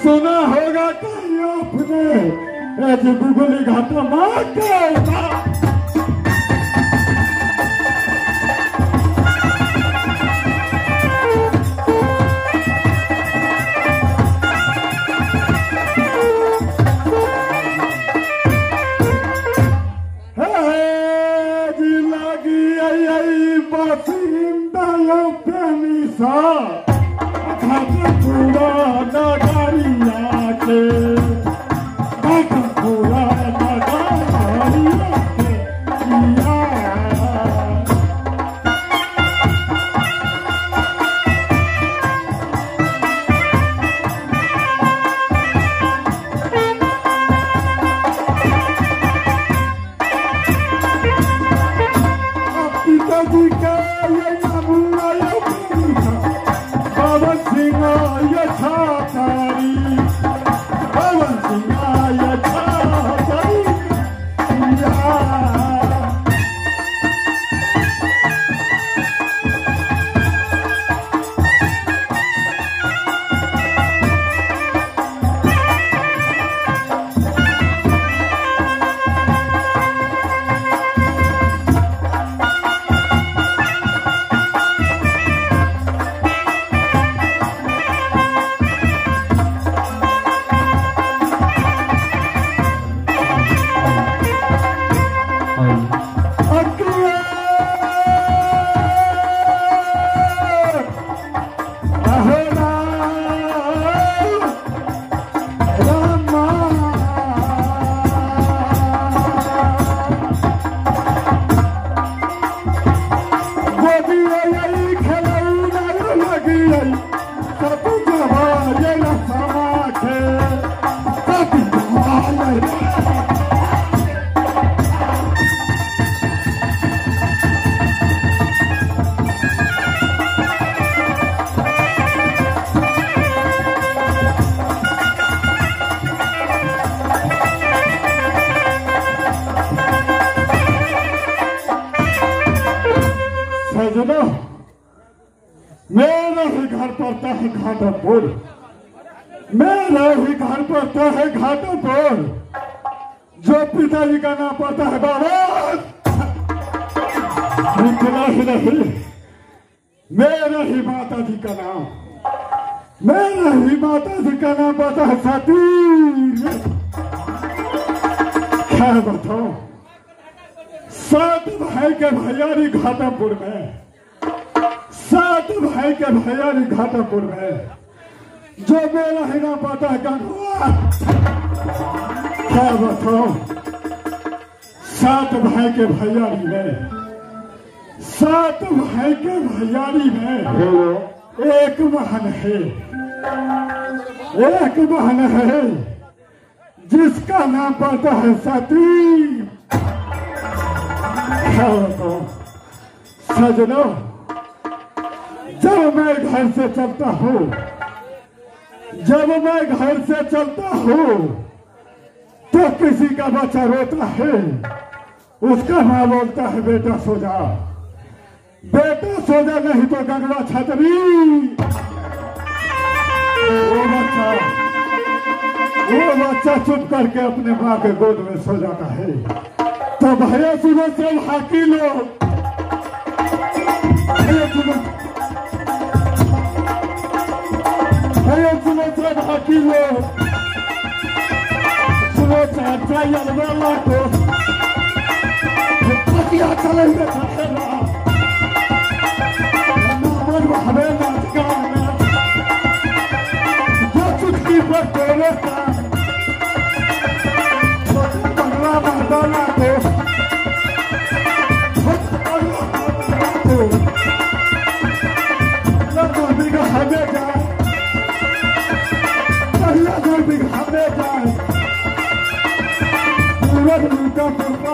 सुना होगा कहीं आपने ऐसे गुगली घाटा मार के। मेरा ही घर पड़ता है घाटापुर, मेरा ही घर पड़ता है घाटापुर, जो पिताजी का नाम पड़ता है बाबा। इतना ही नहीं, मेरा ही माता जी का नाम, मेरा ही माता जी का नाम पड़ता है सती। क्या बताओ, सात भाई के भैयारी घाटापुर में, सात भाई के भैयारी घाटापुर में, जो मेरा ही नाम पता है गंगवा। क्या बताओ, सात भाई के भैयारी में, सात भाई के भैयारी में एक बहन है, एक बहन है जिसका नाम पड़ता है सती। क्या बताओ सजनों, जब मैं घर से चलता हूँ, जब मैं घर से चलता हूँ तो किसी का बच्चा रोता है, उसका माँ बोलता है बेटा सो जा, बेटा सो जा, नहीं तो गंगवा छतरी। वो बच्चा चुप करके अपने माँ के गोद में सो जाता है। तो भैया सुनो सब हाकी लोग, भैया सुनो, भैया सुनो सब हाकी लोग, सुनो चाचा यलवाला को पतिया चलेंगे हमें नाच गाना जो चुटकी पर तेरे का बंगला मर्दाना को हमें जाए, पहला दो बीघा में जाए, पूरा लूटा पुरपा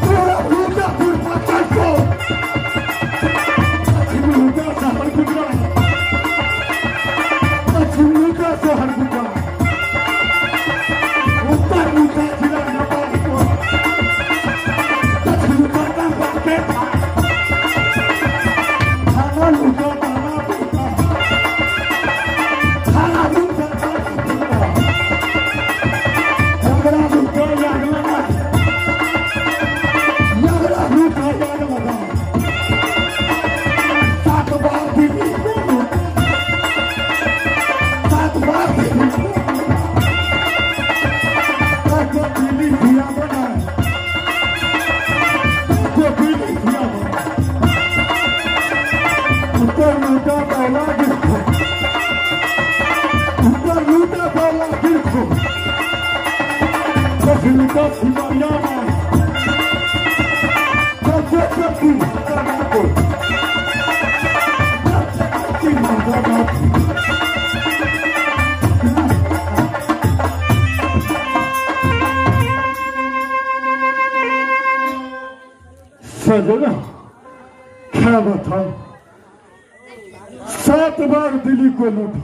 पूरा लूटा पुरपा चलको लूटा शहर गुजरा, पश्चिम लूटा शहर गुजरा, उत्तर लूटा क्या बताऊं, 7 बार दिल्ली को लूटा,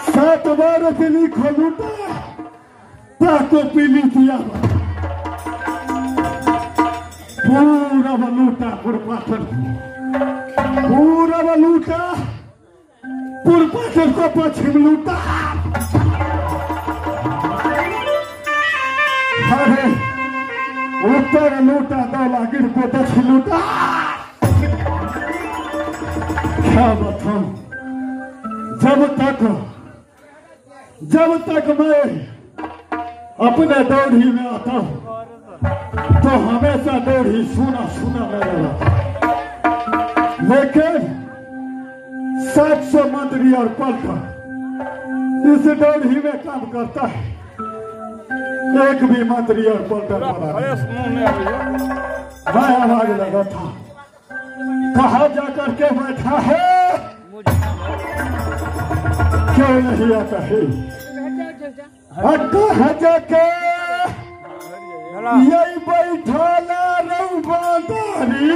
7 बार दिल्ली को लूटा, ताको पीली दिया पूरा लूटा पूर्वाचल, पूरा लूटा पूर्वाचल को पश्चिम लूटा। अरे उत्तर लूटा दौलागिर को दक्षिण लूटा। क्या बताऊं, जब तक मैं अपने दौड़ी में आता हूं तो हमेशा दौड़ी सुना सुना नजर आता, लेकिन 700 मंत्री और पलटन इस दौड़ी में काम करता है, एक भी मंत्री और पलटन मैं आवाज लगा था, कहा जाकर के बैठा है, क्यों नहीं आता है? कहा जाके यही बैठा ला रऊ बांदारी,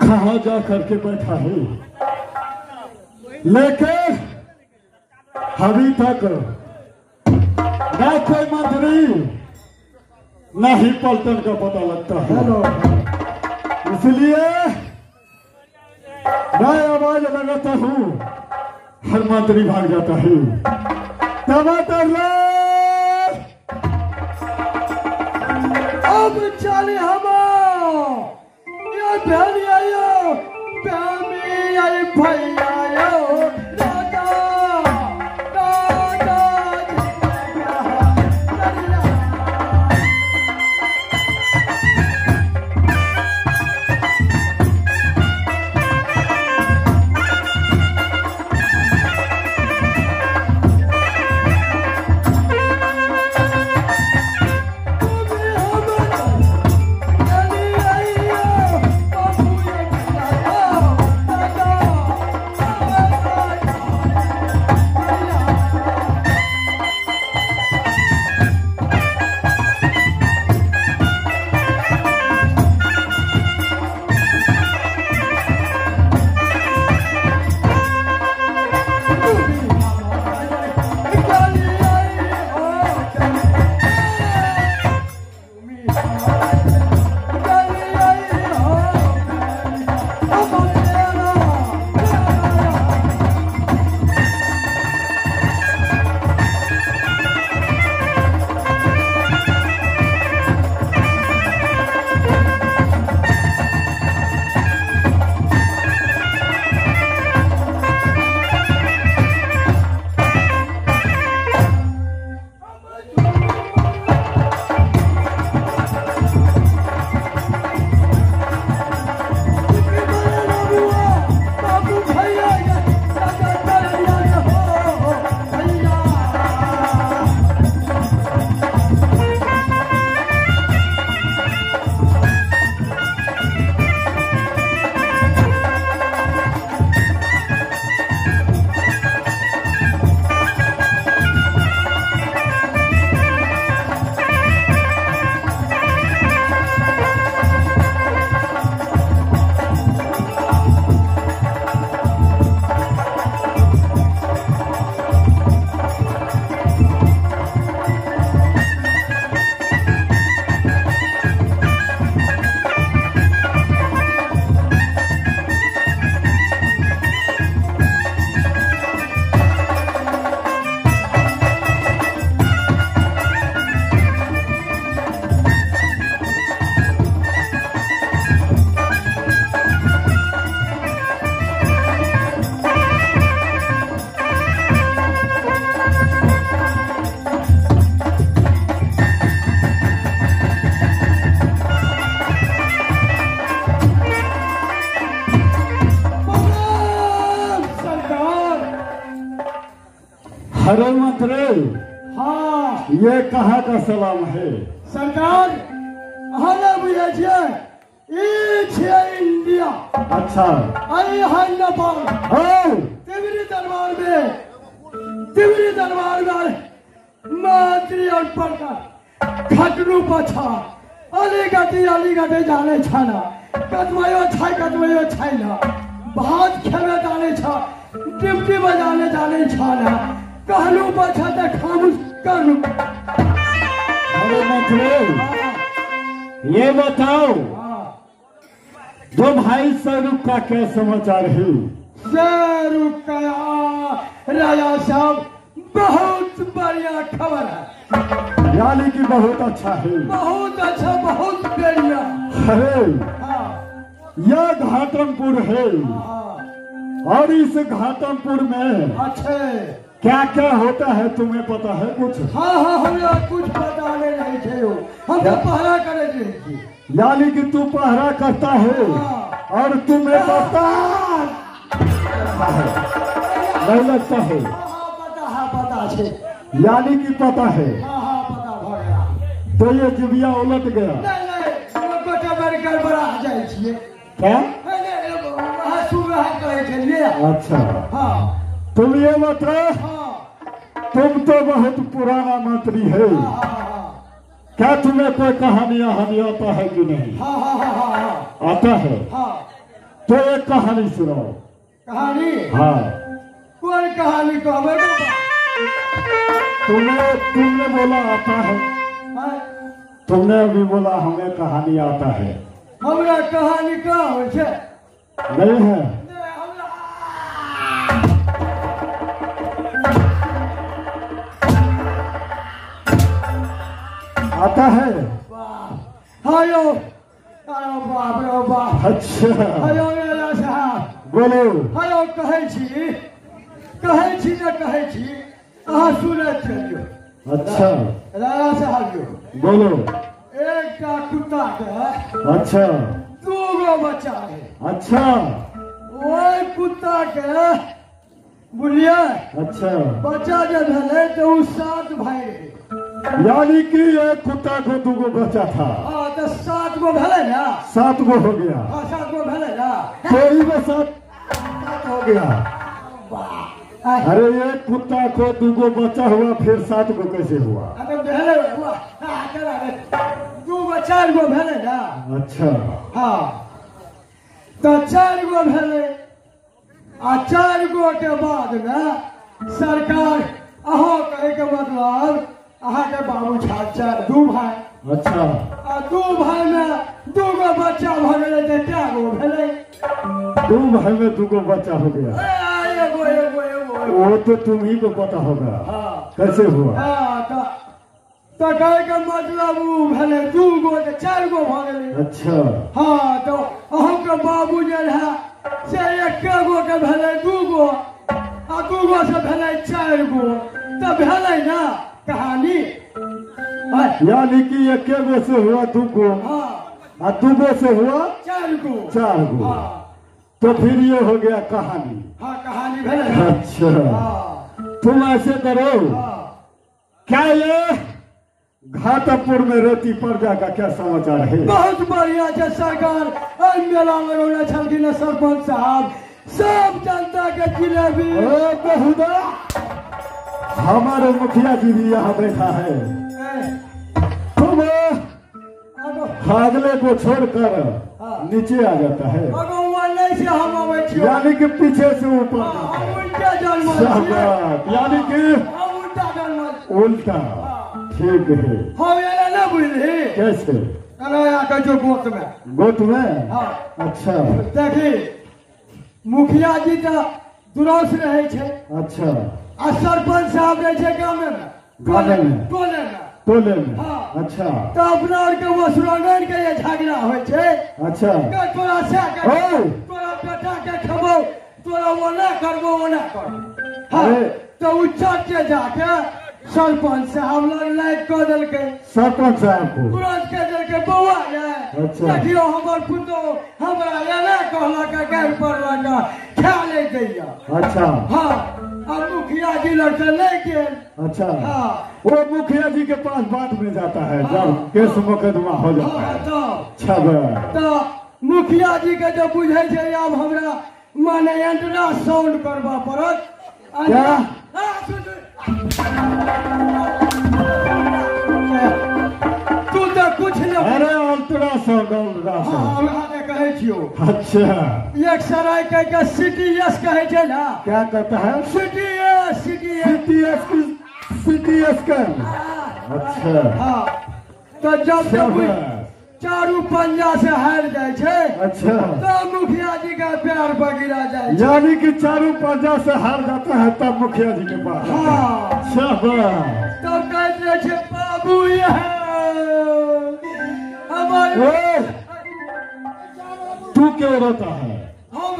कहा जा करके बैठा है, लेकिन अभी तक ना कोई मंत्री ना ही पलटन का पता लगता है। इसलिए मैं आवाज लगाता हूं, हर मंत्री भाग जाता है। टमाटर लो, अब चले हम भैया। अरे मंत्री, हाँ ये कहाँ का सलाम है? सरकार अहाँ बुझै छियै, ई छियै इंडिया। अच्छा। आई है नेपाल। तिमरी दरबार में, तिमरी दरबार में मंत्री और प्रधान खटरू पछा अलिकति अलिकति जाने छैन, कतबैयो छै कतबैयो छैन, भात खेबे जाने छ, ड्यूटी बजाने जाने छैन, कहलू पछा तऽ खामोश करू। अरे मंत्री, ये बताओ जो भाई स्वरूप का क्या समाचार है? स्वरूप का राजा साहब बहुत बढ़िया खबर है, यानी कि बहुत अच्छा है। बहुत अच्छा, बहुत बढ़िया। अरे यह घाटमपुर है और इस घाटमपुर में अच्छे क्या क्या होता है तुम्हें पता है कुछ? हाँ हाँ, हमें कुछ पता नहीं है, हम तो पहरा करे थे। यानी कि तू पहरा करता है और तुम्हें पता नहीं लगता है? पता है, पता है, यानी कि पता है। हाँ हाँ, पता हो गया। तो ये जिबिया उलट गया। नहीं नहीं, गड़बड़ा जाए क्या? अच्छा। हाँ तुम ये बताओ, तुम तो बहुत पुराना मंत्री है, क्या तुम्हें कोई कहानी हानि आता है कि नहीं? हाँ हाँ हाँ हाँ, आता है। हाँ तो एक कहानी सुनाओ। कहानी? हाँ। कौन कहानी कहबे? तुमने तुमने बोला आता है, तुमने अभी बोला हमें कहानी आता है। हमरा कहानी कहाँ होइ छै? नहीं है। आता है। हाँ यो, अरे बाप रे बाप। अच्छा। हेलो राजा साहब। बोलो। हेलो, कहै छी, कहै छी ने कहै छी, अहाँ सुनैत चलियौ। अच्छा। राजा साहब यो। बोलो। एकटा कुत्ता के अच्छा 2 गो बच्चा है। अच्छा। ओहि कुत्ता के बुझलियै? अच्छा। बच्चा जे भेलै तऽ ओ 7 भाई रहै। यानी कि एक कुत्ता को 2 गो बच्चा था। हाँ तो 7 गो भेलै ना। 7 गो हो गया। हाँ 7 गो भेलै ना। तो ही में 7 हो गया। अरे एक कुत्ता को 2 गो बच्चा हुआ, फिर 7 गो कैसे हुआ? अरे भेलै हुआ, 2 गो 4 गो भेलै ना। अच्छा। हाँ तो 4 गो भेलै आ 4 गो के बाद में सरकार अहाँ कहे के मतलब अहाँ के बाबू छात्र 2 भाई। अच्छा। आ 2 भाई में 2 गो बच्चा भ गेलै तऽ 4 गो भेलै। 2 भाई में 2 गो बच्चा हो गया। एगो एगो एगो वो तो तुम ही को पता होगा। हाँ कैसे हुआ? हाँ तो कहे के मतलब उ भेलै 2 गो तऽ 4 गो भ गेलै। अच्छा। हाँ तो अहाँ के बाबू जे रहै से 1 गो के भेलै 2 गो आ 2 गो से भेलै 4 गो, तऽ भेलै ना कहानी। यानी कि 1 गो से हुआ 2 गो। हाँ। और 2 गो से हुआ 4 गो। 4 गो। हाँ। तो फिर ये हो गया कहानी। हाँ कहानी भेलै। अच्छा। हाँ। तुम ऐसे करो। हाँ। क्या ये घाटमपुर में रेती प्रजा का क्या समाचार है? बहुत बढ़िया है सरकार। मेला लगौने छलखिन सरपंच साहब, सब जनता के जिलेबी। ओ बहुदा, हमारे मुखिया जी भी यहाँ बैठा है। तुम अगले को छोड़कर नीचे आ जाता है, यानी कि पीछे से ऊपर, यानी कि उल्टा। ठीक है। कैसे? जो गोत में, गोत में। हाँ। अच्छा। देखी मुखिया जी तो दुरस रहे छे। अच्छा। आ सरपंच साहब रहे छे गामे में, गामे में, टोले में, टोले में। हाँ। अच्छा। तो अपना और के वसुरांगन के ये झगड़ा होय छे। अच्छा। के तोरा से के तोरा बेटा के खबो, तोरा वो ना करबो वो ना करबो। हाँ। तो उ चर्चे जाके सरपंच साहब लग लाइक कऽ देलकै। सरपंच साहब को तुरंत कह देलकै बौआ रे, अच्छा। देखियौ हमर पुतोह हमरा एना कहलक गारि पड़लक, खा ले दैया। अच्छा। हाँ। आ मुखिया मुखिया जी लग से ले गेल। अच्छा। हाँ। वो मुखिया जी के पास बात में जाता है जब केस मुकदमा हो जाता है। तो मुखिया जी के जब बुझे छै आब हमरा माने अल्ट्रासाउंड करबा पड़त। क्या? तू तो कुछ नहीं। अरे अल्ट्रासाउंड अल्ट्रासाउंड हाँ कहै छियो। अच्छा। एक्सरे कह के सीटीएस कहै छै ना। क्या कहता है? सीटीएस। सीटीएस की सीटीएस स्कैन। अच्छा। हाँ तो जब जब चारू पंजा से हार जाए छै। अच्छा। तो मुखिया जी का प्यार बगिरा जाए, यानी कि चारू पंजा से हार जाता है तब मुखिया जी के पास। हाँ। शाबाश। तब कहते छे बाबू ये हमारे। तू क्यों रोता है? हम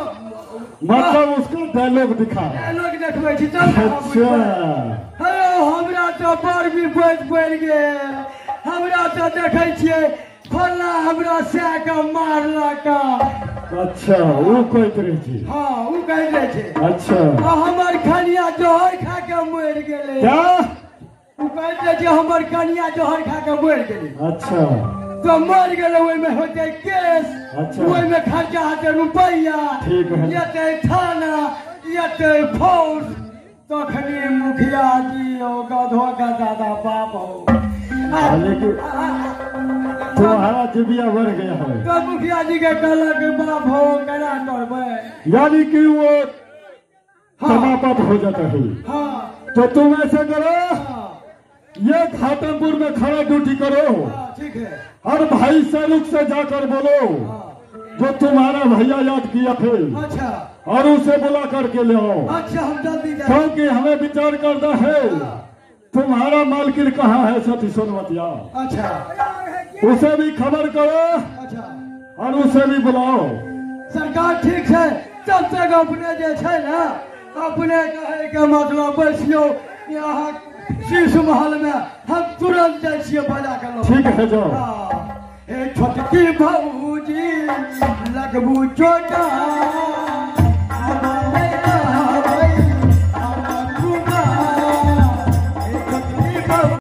मतलब उसका डायलॉग दिखा, डायलॉग देखबै छी तब। अच्छा। हेलो हमरा तो बड़ विपद पड़ि गेल, हमरा तो देखै छियै फल्ला हमरा सए के मारलक। अच्छा वो कहैत रहै छै। हाँ वो कहैत रहै छै। अच्छा। आ हमर कनिया जहर खा के मरि गेलै। क्या? ओ कहैत रहै छै हमर कनिया जहर खा के मरि गेलै। अच्छा। तो मरि गेलै, ओहिमे होतै केस। अच्छा। ओहिमे खर्चा हेतै रुपैआ, ठीक है, एतै थाना, एतै फौज। तखनी मुखिया जी हो गधो का दादा बाप हो। लेकिन तुम्हारा जिबिया बढ़ गया है। तो मुखिया जी के कहलक बाप हो केना करबै, यानी कि वो समाप्त हो जाता है। हाँ। तो तुम ऐसे करो, हाँ। ये घाटमपुर में खड़ा ड्यूटी करो। हाँ, ठीक है। और भाई शाहरुख से जाकर बोलो। हाँ। जो तुम्हारा भैया याद किया थे। अच्छा। और उसे बुला करके ले आओ। अच्छा हम जल्दी जाएं। क्योंकि हमें विचार करना है। हाँ। तुम्हारा मालकिन कहाँ है सती सोनमतिया। अच्छा। उसे भी खबर करो। अच्छा। और उसे भी बुलाओ। सरकार ठीक है, तब तक अपने जे छै ना अपने कहे के मतलब बैसियो यहाँ शीश महल में, हम तुरंत जाइ छियै बजा के लऽ। ठीक है जाओ। हे छोटकी भौजी लगबू चोटा।